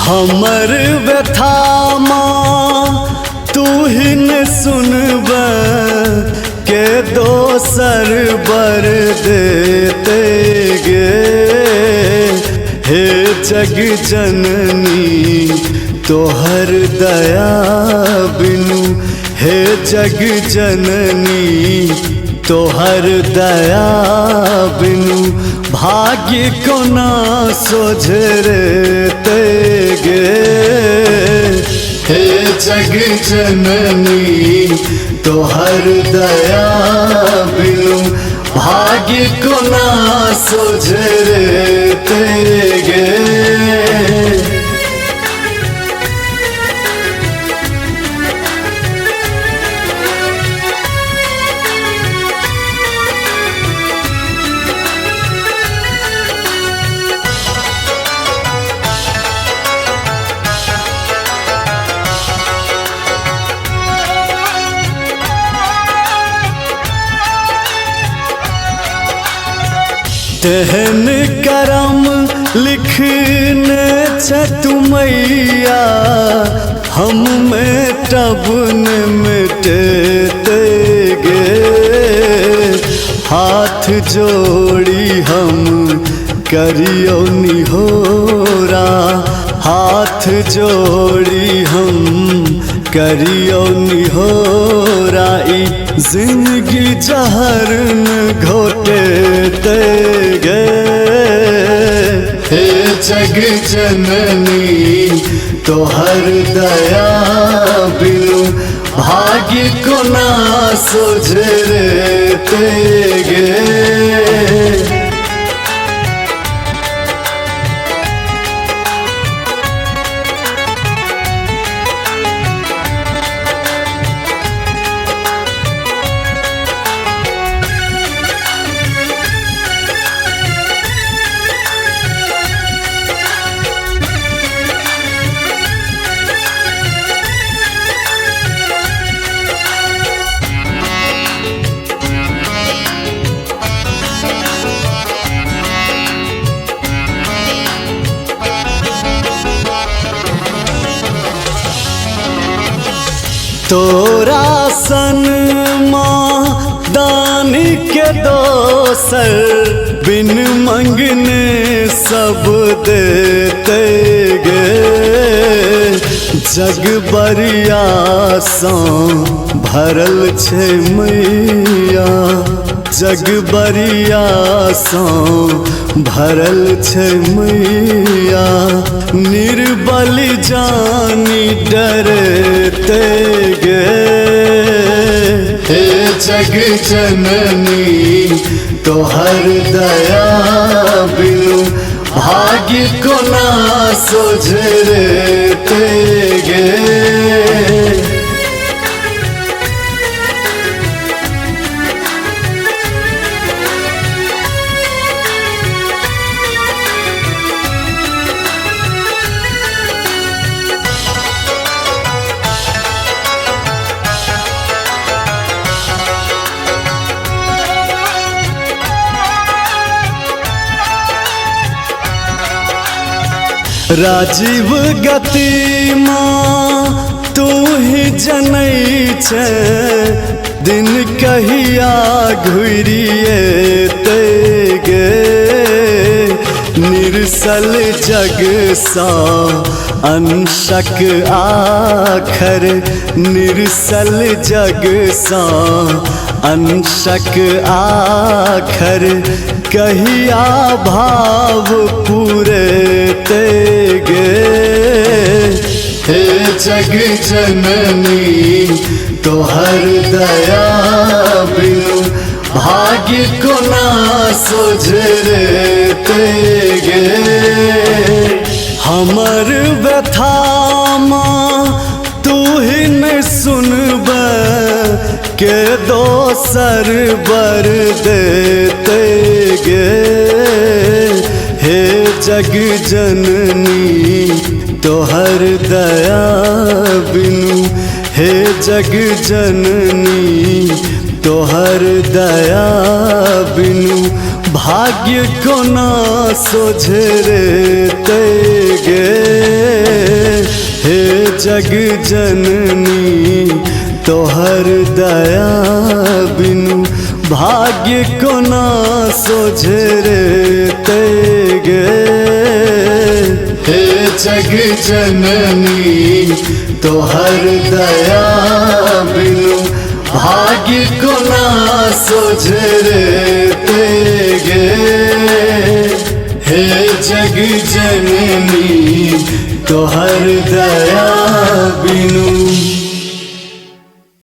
हमर व्यथा माँ तू ही न सुनब के दोसर बर देते गे। हे जग जननी तोहर दया बिनु, हे जग जननी तोहर दया बिनु भाग्य कोना सोझरते गे। हे जग जननी तोहर दया बिनु भाग्य कोना सोझरते गे। तेहन करम लिखने छ तू मैया, हम मेटब न मिटते गे। हाथ जोड़ी हम करियो निहोरा, हाथ जोड़ी हम करियो निहोरा, ई जिंदगी जहर न घोटे ते गे। हे जग जननी तोहर दया बिनु भाग्य कोना सोझरते गे। तोरा सन माँ दानी के दोसर बिन मंगने सब देते गे। जग बरिया सा भरल छे मैया, जग बरिया सा भरल छे मैया, निर्बल जानी डरते गे। हे जग जननी तोहर दया बिनु भाग्य कोना सोझरते गे। राजीव गति माँ तू ही जनै छे, दिन कहिया घुरिएते गे। निरसल जग सा अंशक आखर, निरसल जग सा अंशक आखर, कहिया भाव पूरे ते गे। हे जग जननी तोहर दया बिनु भाग्य कोना सोझरते गे। हमर व्यथा माँ तू ही न सुनब के दोसर बर देते गे। हे जग जननी तोहर दया बिनु, हे जग जननी तोहर दया बिनु। भाग्य कोना सोझरेतै गे। हे जग जननी तोहर दया बिनु भाग्य कोना सोझरेतै गे। हे जग जननी तोहर दया बिनु भाग्य कोना सोझरेतै गे। हे जग जननी तोहर दया बिनु।